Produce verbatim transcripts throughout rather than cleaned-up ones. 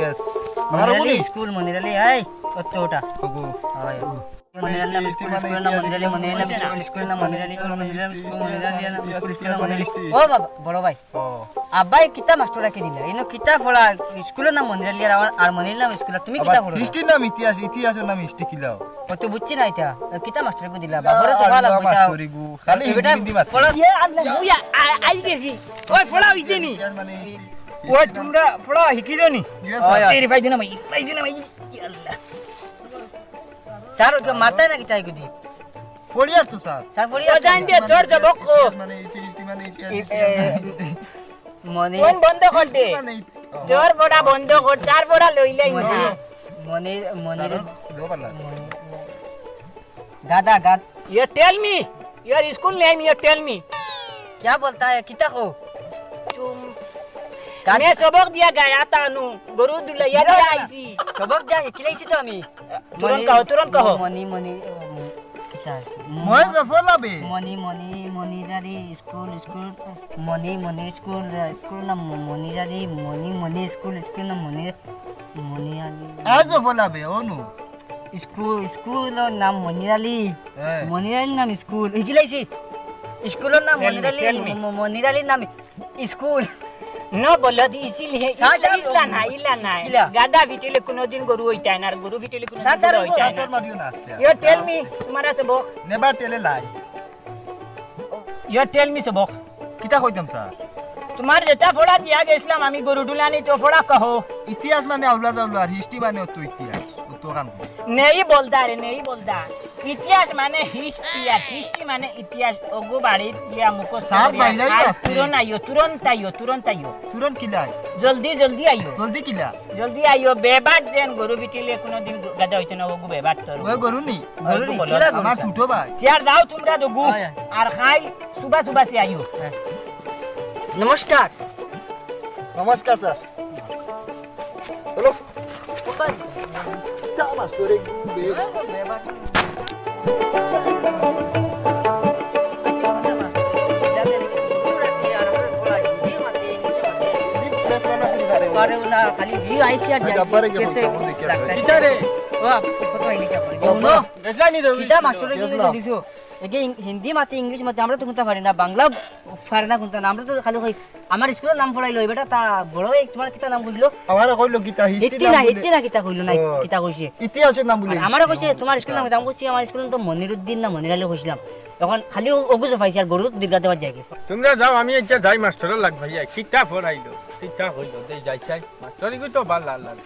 ইতিহাস। আমার মনির আলী অগুনি? স্কুল, মনির আলী, এই, অত ওটা। ওগো। ওই। মনির আলী নাম স্কুল, স্কুলের নাম মনির আলী, মনির আলী নাম স্কুল, স্কুলের নাম মনির আলী, মনির আলী নাম স্কুল, মনির আলী নাম স্কুল, স্কুলের নাম মনির আলী। ও বাবা, বড় ভাই। ও। আব্বায় কিতা মাস্টর রাখি দিলা? ইনো কিতা পড়া? স্কুলের নাম মনির আলী আর আমার, আর মনির আলী নাম স্কুল, আর তুমি কিতা আবার পড়ো? হিস্ট্রির নাম ইতিহাস, ইতিহাসের নাম হিস্ট্রি কিলা? ও তো বুঝছি না ইটা। কিতা মাস্টর রাখি দিলা? বাবরে তো আর ভালা বুঝাও। মাস্টরি গু। খালি হিন্দি, বেটা, হিন্দি মাত্র। পড়া ইয়ে আল্লাহ, মুয়া, আ-, আই গেছি। ওই পড়া হইছে নি? ইতিহাস মানে হিস্ট্রি। ওই তোমরা পড়া হিকিছো নি? ইয়ে স্যার। তেরি পাই দিনা মাই, পাই দিনা মাই। ইয়া আল্লাহ। স্যার, ওকে মারতায় না কিতা এগুদি? পড়ি আর তো স্যার। স্যার, পড়ি ও আর তো। জান দে, তোর জবক ও। মানে ইতিহাস, মানে ইতিহাস, এ, এ, মনে কোন বন্ধ কর দে? মানে ইতি-, ও। তোর পড়া বন্ধ কর, তার পড়া লইলাই না। মনে, মনে, মনে স্যার, রে। দো পাল্লা। গাধা, গাধ-, You tell me, your school name, you tell me। क्या बोलता है? কিতা কও? तुम, গাধ-, मैं सबक दिया गया था नु, গরু দুলাইয়া দিয়া আইছি। সবক দিয়া হিকিলাইছি তো আমি। তুরন্ত কও, তুরন্ত কও। মনি, মনি, মনি, কিতা? মই জফলা বে। মনি, মনি, মনিরারি স্কুল, স্কুল, মনি, মনি স্কুল, স্কুল না ম-, মনিরারি, মনি, মনি স্কুল, স্কুল না মনি, মনিরারি। আজ জফলা বে, অনু। স্কুল, স্কুলর নাম মনির আলী। হ্যাঁ। মনির আলীর নাম স্কুল। হিকিলাইছি। স্কুলর নাম tell me, মনির আলী, tell me। ম-, ম-, মনির আলীর নাম স্কুল। No, বলো দি, ইসিলিয়ে, স্যার, স্যার, ইলা না, ইলা না। ইলা। গাধা ভিটিলে কোনোদিন গরু হইতায় না, আর গরু ভিটিলে কোনোদিন স্যার, স্যার, ঘোড়া হইতায় না। স্যার, মারিও না আস্তে। You tell me, তোমার আছে বক। Never tell a lie। You tell me, সবক। কিতা কইতাম স্যার? তোমার যেটা পড়া দিয়া গেছিলাম আমি গরু ডুলানি, তো পড়া কহ। ইতিহাস মানে আউলা জাউলা, আর হিস্ট্রি মানে অত ইতিহাস, অত কাম। নেই বলদা রে, নেই বলদা। ইতিহাস মানে হিস্ট্রি, আর হিস্ট্রি মানে ইতিহাস। ওগু বাড়িত গিয়া মুখস্থ স্যার, করিয়া বাইরে আইও আর আজকে। তুরন্ত আইও, তুরন্ত আইও, তুরন্ত আইও। তুরন্ত কিলাই? জলদি, জলদি আইও। জলদি কিলা? জলদি আইও, বেবাট যেন গরু বিটিলে কোনোদিন গাধা হইতো না, ওগু বেবাট তোর। ওই গরু নি? গরু নি? বলো। কিলা গরু আমার স্যার? ছোট ভাই। চেয়ার দাও তোমরা দুগু। হয়, হয়। আর খাই সুবা সুবা সে আইও। হ্যাঁ। নমস্কার। নমস্কার স্যার। চলো। কোথায়? যা মাস্টর, এক ঘুম দে। পারেও না, খালি হি আইসি আর আচ্ছা, যাইসি। আব্বারে গেছে। কিতা রে? ও, কত আইনি সাপড়ে। দেখলা নি তুমি? কিতা মাস্টরে কি দিছো? একে ইং-, হিন্দি মাতে, ইংলিশ মাতে, আমরা তো কুনতা পারি না, বাংলা পারে না কুনতা না, আমরা তো খালি কই, আমার স্কুলর নাম পড়াইলো, এই বেটা তা বড় ভাই, তোমার কিতা নাম কইলো? আমারে কইলো কিতা, হিস্ট্রি ইতি নাম না, বলে। ইতি না কিতা কইলো না, ও। কিতা কইছে? ইতিহাসর নাম বলে। আর আমারে কইছে, তোমার স্কুলর নাম কিতা? আমি কইছি, আমার স্কুলর নাম তো মনিরুদ্দিন না মনির আলী কইছিলাম। এখন খালি ও-, ওগু জফাইছে আর গরু দীর্ঘা দেওয়ার জায়গা। তোমরা যাও, আমি ইচ্ছা যাই মাস্টরর লাগ ভাইয়া, কিতা পড়াইলো, কিতা কইলো, দেই যাই চাই, মাস্টর ইগু তো ভালা লাগে।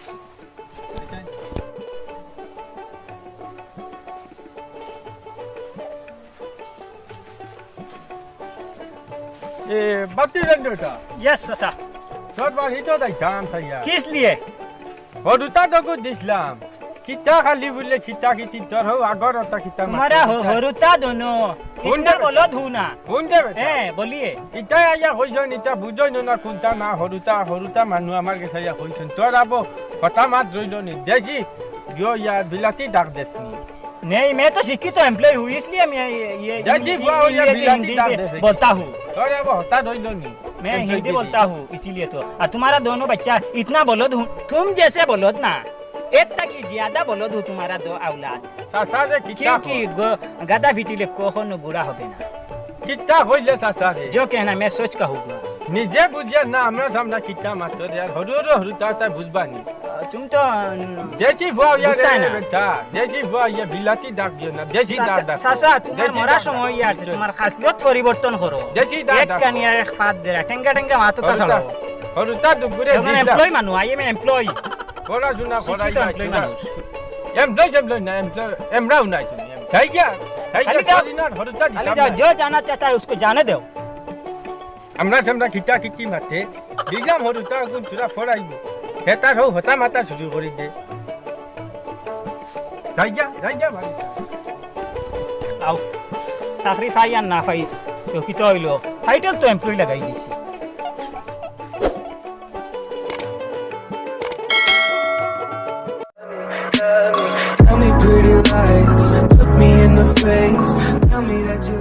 এ, বাতি রেন্ডোটা। Yes, চাচা। তোর বাড়ি তো যাইতাম, চাইয়া। কিস লিয়ে? হরুতা দগু দিছলাম। কিতা খালি বুলে কিতা কিতি তোর হউ আগর অতা কিতা তোমারা মাতে হ-, কিতা? হরুতা দোনো। কোনটা কিতা বেটা? বলো ধু না। কোনটা বেটা? হ্যাঁ, বলিয়ে। ইতায় আইয়া কইছইন, ইতা বুঝইন না কুনটা না হরুতা, হরুতা মানু আমার গেছে আইয়া কইছইন। তোর আবো হতা মাত রইল নি। দেশি, ইয়ো ইয়া বিলাতি ডাক দেস নি। नहीं, मैं तो शिक्षित हूँ, एम्प्लॉय हूँ, इसलिए मैं ये, ये, ये, ये, ये हिंदी में बोलता हूँ। তোর আবো হতা রইল নি। मैं हिंदी बोलता हूँ, इसीलिए तो। और तुम्हारा दोनों बच्चा इतना बोलो, तुम जैसे बोलो ना, इतना की ज्यादा बोलो, तुम्हारा दो औलाद। চাচা রে, কিতা क्योंकि কয়? गधा फिटिले कखनो बूढ़ा होबे ना। কিতা কইলে চাচা রে? जो कहना मैं सच कहूँगा। নিজে বুঝে না, আমরা সামনে কিতা মাত্র রে, আর হরু হরু হরু তার তার বুঝবা নি। तुम तो, উম, দেশি ফুয়া ইয়া বুঝতায় রে না। বেটা, দেশি ফুয়া ইয়া বিলাতি ডাক দিও না, দেশি ডাক ডাক। চাচা, তোমার দেশি মরার ডাক সময় ডাক। ইয়া আছে, তোমার খাসলত পরিবর্তন করো। দেশি ডাক এক ডাক। কানিয়া এক ফাত দেরা, টেঙ্গা টেঙ্গা মাথা তো হরুতা, ছাড়ো। হরুতা দুগুরে দিছলাম। এমপ্লয় মানু, I am employee। পড়াশোনা শিক্ষিত করাই না, employee তোরা। মানুষ। এমপ্লয়, এমপ্লয় না, এমপ্লয়, এমরাও নাই তুমি। তাই গিয়া, তাই গিয়া, খালি যাও। কদিন আর হরুতা খালি দিতাম যাও, না। जो जाना चाहता है उसको जाने दो। আমরা সামনে কিতা কিতি মাতে, দিলাম হরুতা গুন তোরা ফড়াইব। হেতার হউ হতা মাতা শুরু করি দে। যাই গিয়া, যাই গিয়া ভাই। আও, চাকরি পাই আর না পাই, তো কিতা হইল? টাইটেল তো এমপ্লয় লাগাই দিছি। Tell me pretty lies, look me in the face. Tell me that you